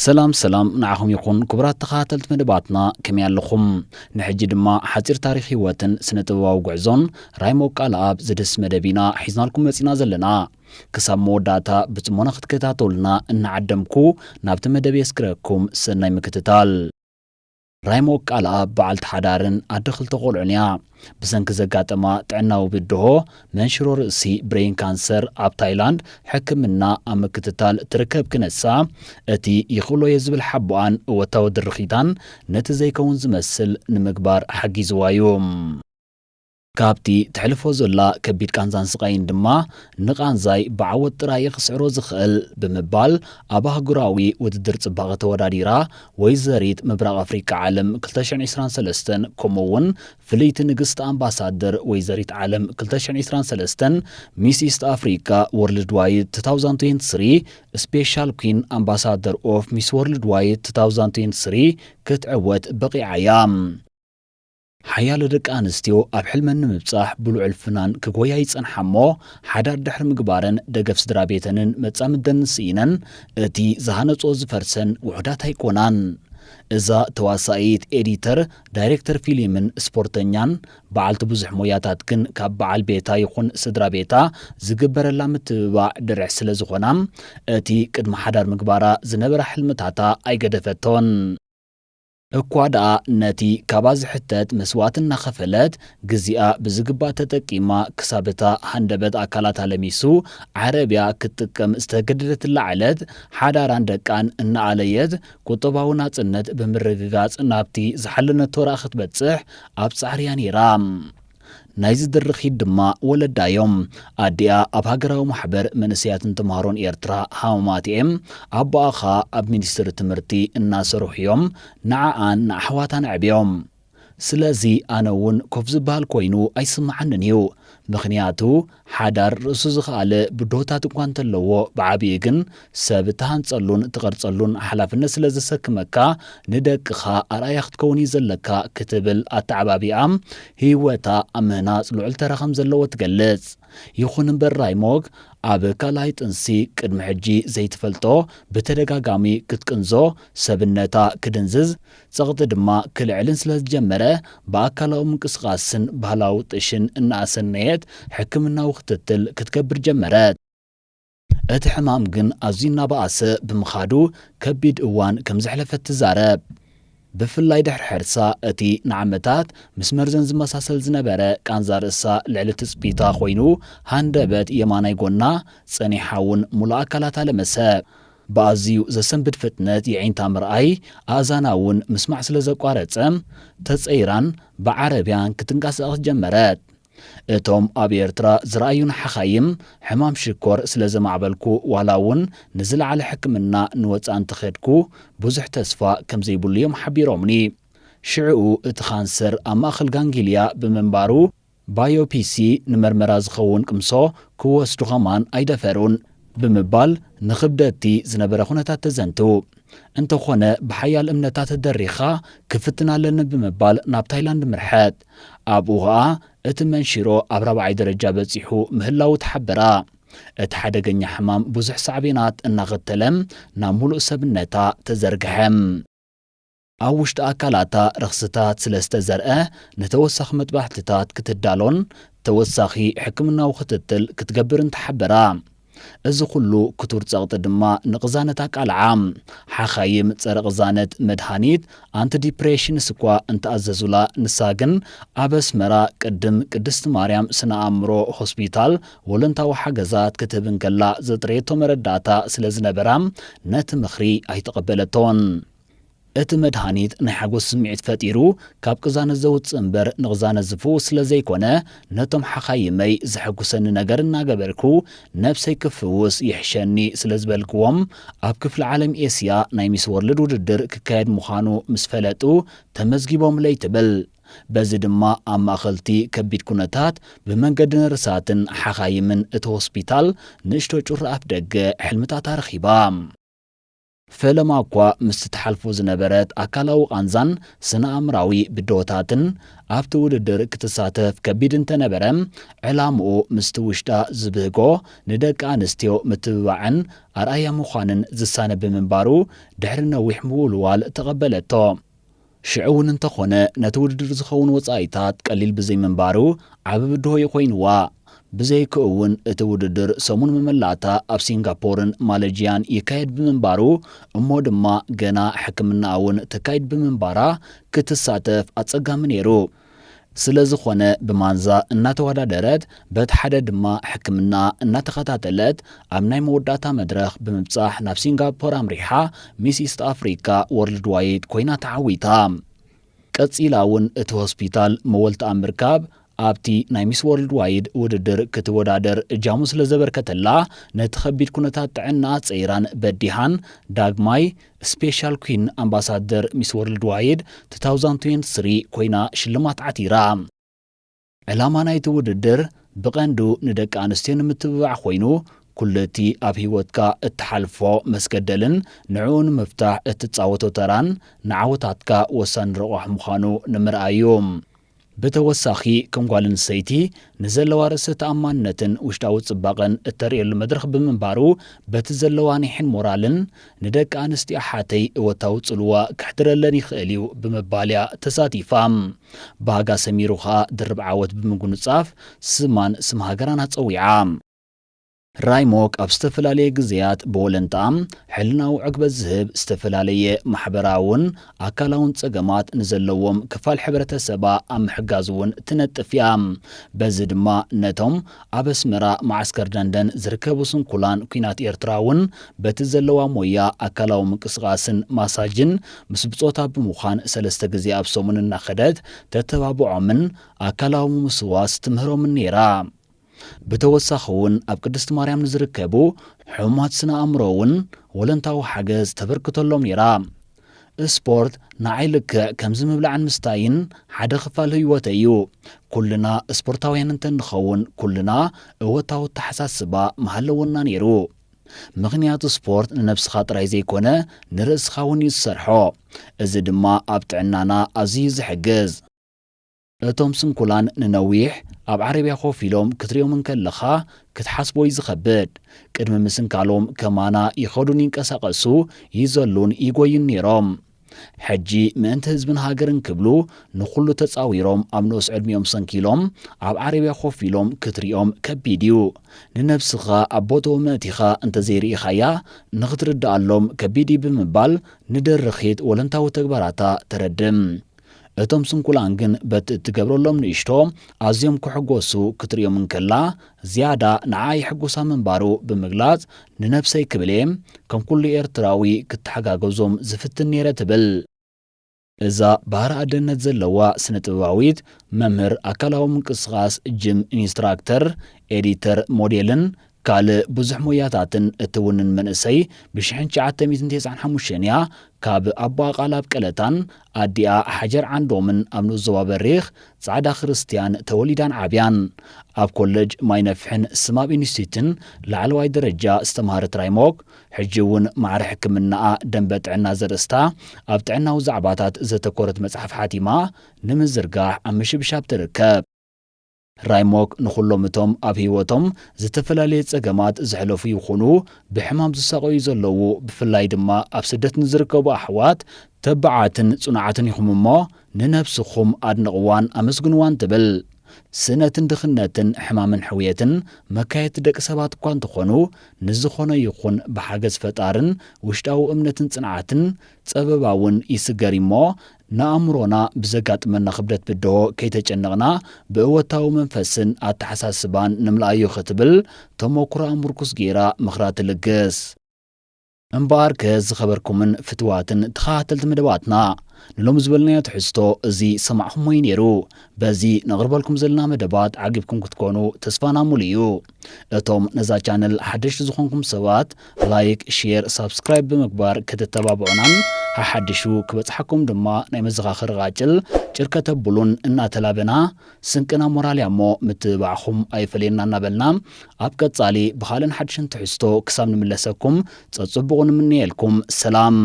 ሰላም ሰላም ንዓኹም ይኹን ክቡራት ተኸታተልቲ መደባትና፣ ከመይ ኣለኹም? ንሕጂ ድማ ሓጺር ታሪኽ ህይወትን ስነ ጥበባዊ ጉዕዞን ራይሞ ቃልኣብ ዝድህስ መደብ ኢና ሒዝናልኩም መጺና ዘለና። ክሳብ መወዳእታ ብጽሞና ክትከታተሉና እናዓደምኩ ናብቲ መደብ የስግረኩም። ሰናይ ምክትታል። ራይሞ ቃልኣብ በዓልቲ ሓዳርን ኣደ ክልተ ቆልዑን እያ። ብሰንኪ ዘጋጠማ ጥዕናዊ ብድሆ መንሽሮ ርእሲ ብሬን ካንሰር ኣብ ታይላንድ ሕክምና ኣብ ምክትታል ትርከብ ክነሳ፣ እቲ ይኽእሎ እየ ዝብል ሓቦኣን እወታዊ ድርኺታን ነቲ ዘይከውን ዝመስል ንምግባር ሓጊዝዋ እዩ። ካብቲ ተሕልፎ ዘላ ከቢድ ቃንዛን ስቓይን ድማ ንቓንዛይ ብዓወት ጥራይ እየ ክስዕሮ ዝኽእል ብምባል ኣብ ኣህጉራዊ ውድድር ጽባቐ ተወዳዲራ ወይዘሪት ምብራቕ ኣፍሪቃ ዓለም ክልተ ሽሕን ዕስራን ሰለስተን ከምኡ እውን ፍልይቲ ንግስቲ ኣምባሳደር ወይዘሪት ዓለም ክልተ ሽሕን ዕስራን ሰለስተን ሚስ ኢስት ኣፍሪቃ ወርልድ ዋይድ two thousand twenty-three ስፔሻል ኩን ኣምባሳደር ኦፍ ሚስ ወርልድ ዋይድ two thousand twenty-three ክትዕወት በቒዓ እያ። ሓያለ ደቂ ኣንስትዮ ኣብ ሕልመን ንምብጻሕ ብልዑል ፍናን ክጎያ ይጸንሓ እሞ፣ ሓዳር ድሕሪ ምግባረን ደገፍ ስድራ ቤተንን መጻምደንን ስኢነን፣ እቲ ዝሃነጽኦ ዝፈርሰን ውሑዳት ኣይኮናን። እዛ ተዋሳኢት፣ ኤዲተር፣ ዳይሬክተር ፊልምን ስፖርተኛን በዓልቲ ብዙሕ ሞያታት ግን ካብ በዓል ቤታ ይኹን ስድራ ቤታ ዝግበረላ ምትብባዕ ድርሕ ስለ ዝኾና፣ እቲ ቅድሚ ሓዳር ምግባራ ዝነበራ ሕልምታታ ኣይገደፈቶን። እኳ ደኣ ነቲ ካባ ዝሕተት መስዋእቲ እናኸፈለት፣ ግዜኣ ብዝግባእ ተጠቂማ ክሳብ እታ ሃንደበት ኣካላታ ለሚሱ ዓረብያ ክትጥቀም ዝተገደደትላ ዕለት፣ ሓዳራን ደቃን እናኣለየት፣ ቁጠባዊ ናጽነት ብምርግጋጽ ናብቲ ዝሓለነቶ ራእ ክትበጽሕ ኣብ ጻዕሪ እያ ነይራ። ናይዚ ድርኺት ድማ ወለዳ እዮም። ኣዲኣ ኣብ ሃገራዊ ማሕበር መንእሰያትን ተምሃሮን ኤርትራ ሃማማት እየም፣ ኣቦኣ ኸኣ ኣብ ሚኒስትሪ ትምህርቲ እናሰርሑ እዮም ንዓኣን ንኣሕዋታን ኣዕብዮም። ስለዚ ኣነ እውን ኮፍ ዝበሃል ኮይኑ ኣይስምዓንን እዩ። ምኽንያቱ ሓዳር ርእሱ ዝኸኣለ ብድሆታት እኳ እንተለዎ፣ ብዓብዪ ግን ሰብ እትሃንጸሉን ትቐርጸሉን ሓላፍነት ስለ ዘሰክመካ፣ ንደቅኻ ኣርኣያ ክትከውን እዩ ዘለካ ክትብል ኣተዓባቢኣ፣ ህይወታ ኣብ ምህናጽ ልዑል ተራ ከም ዘለዎ ትገልጽ። ይኹን እምበር ራይሞግ ኣብ ካልኣይ ጥንሲ ቅድሚ ሕጂ ዘይትፈልጦ ብተደጋጋሚ ክትቅንዞ፣ ሰብነታ ክድንዝዝ፣ ጸቕጢ ድማ ክልዕልን ስለ ዝጀመረ፣ ብኣካላዊ ምንቅስቓስን ባህላዊ ጥሽን እናኣሰነየት ሕክምናዊ ክትትል ክትገብር ጀመረት። እቲ ሕማም ግን ኣዝዩ እናበኣሰ ብምኻዱ ከቢድ እዋን ከም ዘሕለፈት ትዛረብ። ብፍላይ ድሕሪ ሕርሳ፣ እቲ ንዓመታት ምስ መርዘን ዝመሳሰል ዝነበረ ቃንዛ ርእሳ ልዕሊ ትጽቢታ ኮይኑ፣ ሃንደበት የማናይ ጎና ጸኒሓ እውን ሙሉእ ኣካላታ ለመሰ። ብኣዝዩ ዘሰንብድ ፍጥነት የዒንታ ምርኣይ፣ ኣእዛና እውን ምስማዕ ስለ ዘቋረጸ፣ ተጸይራን ብዓረብያን ክትንቀሳቐስ ጀመረት። እቶም ኣብ ኤርትራ ዝረኣዩን ሓኻይም፣ ሕማም ሽኮር ስለ ዘማዕበልኩ፣ ዋላ እውን ንዝለዓለ ሕክምና ንወጻኢ እንተኸድኩ፣ ብዙሕ ተስፋ ከም ዘይብሉ እዮም ሓቢሮምኒ። ሽዕኡ እቲ ካንሰር ኣብ ማእከል ጋንግልያ ብምንባሩ፣ ባዮፒሲ ንመርመራ ዝኸውን ቅምሶ ክወስዱ ኸማን ኣይደፈሩን ብምባል ንኽብደቲ ዝነበረ ኩነታት ተዘንቱ። እንተኾነ ብሓያል እምነታት ተደሪኻ ክፍትን ኣለኒ ብምባል ናብ ታይላንድ ምርሐት። ኣብኡ ኸኣ እቲ መንሽሮ ኣብ ራብዓይ ደረጃ በጺሑ ምህላዉ ተሓበራ። እቲ ሓደገኛ ሕማም ብዙሕ ሳዕቤናት እናኸተለ ናብ ሙሉእ ሰብነታ ተዘርግሐ። ኣብ ውሽጢ ኣካላታ ረኽስታት ስለ ዝተዘርአ ንተወሳኺ መጥባሕትታት ክትዳሎን ተወሳኺ ሕክምናዊ ክትትል ክትገብርን ተሓበራ። እዚ ኩሉ ክቱር ጸቕጢ ድማ ንቕዛነት ኣቃልዓ። ሓኻይም ጸረ ቅዛነት መድሃኒት ኣንቲዲፕሬሽንስ እኳ እንተኣዘዙላ፣ ንሳ ግን ኣብ ኣስመራ ቅድም ቅድስቲ ማርያም ስነ ኣእምሮ ሆስፒታል ወለንታዊ ሓገዛት ክትህብ እንከላ ዘጥረየቶ መረዳእታ ስለ ዝነበራ ነቲ ምኽሪ ኣይተቐበለቶን። እቲ መድሃኒት ናይ ሓጎስ ስምዒት ፈጢሩ ካብ ቅዛነት ዘውጽእ እምበር ንቕዛነት ዝፍውስ ስለ ዘይኮነ፣ ነቶም ሓኻይመይ ዘሐጉሰኒ ነገር እናገበርኩ ነብሰይ ክፍውስ ይሕሸኒ ስለ ዝበልክዎም፣ ኣብ ክፍሊ ዓለም ኤስያ ናይ ሚስ ወርልድ ውድድር ክካየድ ምዃኑ ምስ ፈለጡ ተመዝጊቦምለይ ትብል። በዚ ድማ ኣብ ማእኸልቲ ከቢድ ኩነታት ብመንገዲ ነርሳትን ሓኻይምን እቲ ሆስፒታል ንእሽቶ ጩራ ኣፍ ደገ ሕልምታታ ረኺባ። ፈለማ እኳ ምስቲ ትሓልፎ ዝነበረት ኣካላዊ ቃንዛን ስነ-ኣእምራዊ ብድሆታትን ኣብቲ ውድድር ክትሳተፍ ከቢድ እንተነበረ፣ ዕላምኡ ምስቲ ውሽጣ ዝብህጎ ንደቂ ኣንስትዮ ምትብባዕን ኣርኣያ ምዃንን ዝሳነ ብምንባሩ ድሕሪ ነዊሕ ምውልዋል ተቐበለቶ። ሽዑ እውን እንተኾነ ነቲ ውድድር ዝኸውን ወጻኢታት ቀሊል ብዘይምንባሩ ዓቢ ብድሆ እዩ ኮይንዋ። ብዘይክኡ እውን እቲ ውድድር ሰሙን መመላእታ ኣብ ሲንጋፖርን ማለጅያን ይካየድ ብምንባሩ እሞ ድማ ገና ሕክምናኣ እውን ተካይድ ብምንባራ ክትሳተፍ ኣጸጋሚ ነይሩ። ስለ ዝኾነ ብማንዛ እናተወዳደረት በቲ ሓደ ድማ ሕክምና እናተኸታተለት ኣብ ናይ መወዳእታ መድረኽ ብምብጻሕ ናብ ሲንጋፖር ኣምሪሓ ሚስ ኢስት ኣፍሪካ ወርልድ ዋይድ ኮይና ተዓዊታ። ቀጺላ እውን እቲ ሆስፒታል መወልቲ ኣብ ምርካብ ኣብቲ ናይ ሚስ ወርልድ ዋይድ ውድድር ክትወዳደር እጃሙ ስለ ዘበርከተላ ነቲ ከቢድ ኩነታት ጥዕና ጸይራን በዲሃን ዳግማይ ስፔሻል ኩን ኣምባሳደር ሚስ ወርልድ ዋይድ two thousand twenty-three ኮይና ሽልማት ዓቲራ። ዕላማ ናይቲ ውድድር ብቐንዱ ንደቂ ኣንስትዮ ንምትብባዕ ኮይኑ፣ ኩሉ እቲ ኣብ ህይወትካ እትሓልፎ መስገደልን ንዕኡ ንምፍታሕ እትጻወቶ ተራን ንዓወታትካ ወሳኒ ረቋሒ ምዃኑ ንምርኣይ እዩ። ብተወሳኺ ከም ጓል ኣንስተይቲ ንዘለዋ ርእሰ ተኣማንነትን ውሽጣዊ ጽባቐን እተርእየሉ መድረኽ ብምንባሩ በቲ ዘለዋ ኒሕን ሞራልን ንደቂ ኣንስትዮ ኣሓተይ እወታዊ ጽልዋ ከሕድረለን ይኽእል እዩ ብምባል እያ ተሳቲፋ። ብሃጋ ሰሚሩ ከኣ ድርብ ዓወት ብምጉንጻፍ ስማን ስም ሃገራን ኣጸዊዓ። ራይሞክ ኣብ ዝተፈላለየ ግዜያት ብወለንትኣ ሕልናዊ ዕግበት ዝህብ ዝተፈላለየ ማሕበራውን ኣካላውን ጸገማት ንዘለዎም ክፋል ሕብረተሰባ ኣብ ምሕጋዝ እውን ትነጥፍ እያ። በዚ ድማ ነቶም ኣብ ኣስመራ መዓስከር ደንደን ዝርከቡ ስንኩላን ኲናት ኤርትራ እውን በቲ ዘለዋ ሞያ ኣካላዊ ምንቅስቓስን ማሳጅን ምስ ብጾታ ብምዃን ሰለስተ ግዜ ኣብ ሰሙን እናኸደት ተተባብዖምን ኣካላዊ ምምስዋስ ትምህሮምን ነይራ። ብተወሳኺ እውን ኣብ ቅድስቲ ማርያም ንዝርከቡ ሕሙማት ስነ ኣእምሮ እውን ወለንታዊ ሓገዝ ተበርክተሎም ነይራ። ስፖርት ንዓይ ልክዕ ከምዚ ምብላዕን ምስታይን ሓደ ክፋል ህይወተይ እዩ። ኩልና ስፖርታውያን እንተንኸውን ኩልና እወታዊ ኣተሓሳስባ ምሃለወና ነይሩ። ምኽንያቱ ስፖርት ንነብስኻ ጥራይ ዘይኮነ ንርእስኻ እውን እዩ ዝሰርሖ። እዚ ድማ ኣብ ጥዕናና ኣዝዩ ዝሕግዝ። እቶም ስንኩላን ንነዊሕ ኣብ ዓረብያ ኮፍ ኢሎም ክትሪኦም እንከለኻ ክትሓስቦ እዩ ዝኸብድ። ቅድሚ ምስንካሎም ከማና ይኸዱን ይንቀሳቐሱ፣ ይዘሉን ይጎዩን ነይሮም። ሕጂ ምእንቲ ህዝብን ሃገርን ክብሉ ንኹሉ ተጻዊሮም ኣብ ንኡስ ዕድሚኦም ሰንኪሎም ኣብ ዓረብያ ኮፍ ኢሎም ክትሪኦም ከቢድ እዩ። ንነብስኻ ኣብ ቦትኦም ኣእቲኻ እንተዘይርኢኻያ ንኽትርድኣሎም ከቢድ እዩ ብምባል ንደርኺት ወለንታዊ ተግባራታ ተረድም። እቶም ስንኩላን ግን በቲ እትገብረሎም ንእሽቶ ኣዝዮም ክሕጎሱ ክትሪኦም እንከላ ዝያዳ ንዓ የሕጉሳ ምንባሩ ብምግላጽ ንነብሰይ ክብል እየ ከም ኩሉ ኤርትራዊ ክተሓጋገዞም ዝፍትን ነይረ ትብል። እዛ ባህሪ ኣደነት ዘለዋ ስነ ጥበባዊት መምህር ኣካላዊ ምንቅስቓስ ጅም ኢንስትራክተር ኤዲተር ሞዴልን ካልእ ብዙሕ ሞያታትን እትውንን መንእሰይ ብሽሕን ትሽዓተ ሚእትን ተስዓን ሓሙሽተን እያ ካብ ኣቦኣ ቃል ኣብ ቀለታን ኣዲኣ ሓጀር ዓንዶምን ኣብ ንኡስ ዞባ በሪኽ ጻዕዳ ክርስትያን ተወሊዳን ዓብያን። ኣብ ኮለጅ ማይ ነፍሕን ስማብ ኢንስቲትዩትን ላዕለዋይ ደረጃ ዝተምሃረት ራይሞክ ሕጂ እውን ማዕረ ሕክምናኣ ደንበ ጥዕና ዘርእስታ ኣብ ጥዕናዊ ዛዕባታት ዘተኮረት መጽሓፍ ሓቲማ ንምዝርጋሕ ኣብ ምሽብሻብ ትርከብ። ራይሞክ ንኹሎም እቶም ኣብ ህይወቶም ዝተፈላለየ ጸገማት ዘሕለፉ ይኹኑ ብሕማም ዝሳቐዩ ዘለዉ ብፍላይ ድማ ኣብ ስደት ንዝርከቡ ኣሕዋት ተባዓትን ጽኑዓትን ኢኹም እሞ ንነብስኹም ኣድንቕዋን ኣመስግንዋን ትብል። ስእነትን ድኽነትን ሕማምን ሕውየትን መካየድቲ ደቂ ሰባት እኳ እንተኾኑ ንዝኾነ ይኹን ብሓገዝ ፈጣርን ውሽጣዊ እምነትን ጽንዓትን ጸበባ እውን ይስገር እሞ ንኣእምሮና ብዘጋጥመና ክብደት ብድሆ ከይተጨነቕና ብእወታዊ መንፈስን ኣተሓሳስባን ንምልኣዮ ክትብል ተመኩሮኣ ምርኩስ ገይራ ምኽራ ትልግስ። እምበኣርከ ዝኸበርኩምን ፍትዋትን ተኸታተልቲ መደባትና ንሎሚ ዝበልናዮ ትሕዝቶ እዚ ሰማዕኹሞ እዩ ነይሩ። በዚ ነቕርበልኩም ዘለና መደባት ዓጊብኩም ክትኮኑ ተስፋና ሙሉ እዩ። እቶም ነዛ ቻነል ሓደሽቲ ዝኾንኩም ሰባት ላይክ፣ ሼር፣ ሳብስክራይብ ብምግባር ክትተባብዑናን ሓሓድሹ ክበጽሓኩም ድማ ናይ መዘኻኸሪ ቃጭል ጭር ከተብሉን እናተላበና፣ ስንቅና ሞራል እያ እሞ ምትብባዕኹም ኣይፈለየና እናበልና፣ ኣብ ቀጻሊ ብኻልእን ሓድሽን ትሕዝቶ ክሳብ ንምለሰኩም ጸጽቡቑ ንምንየልኩም። ሰላም።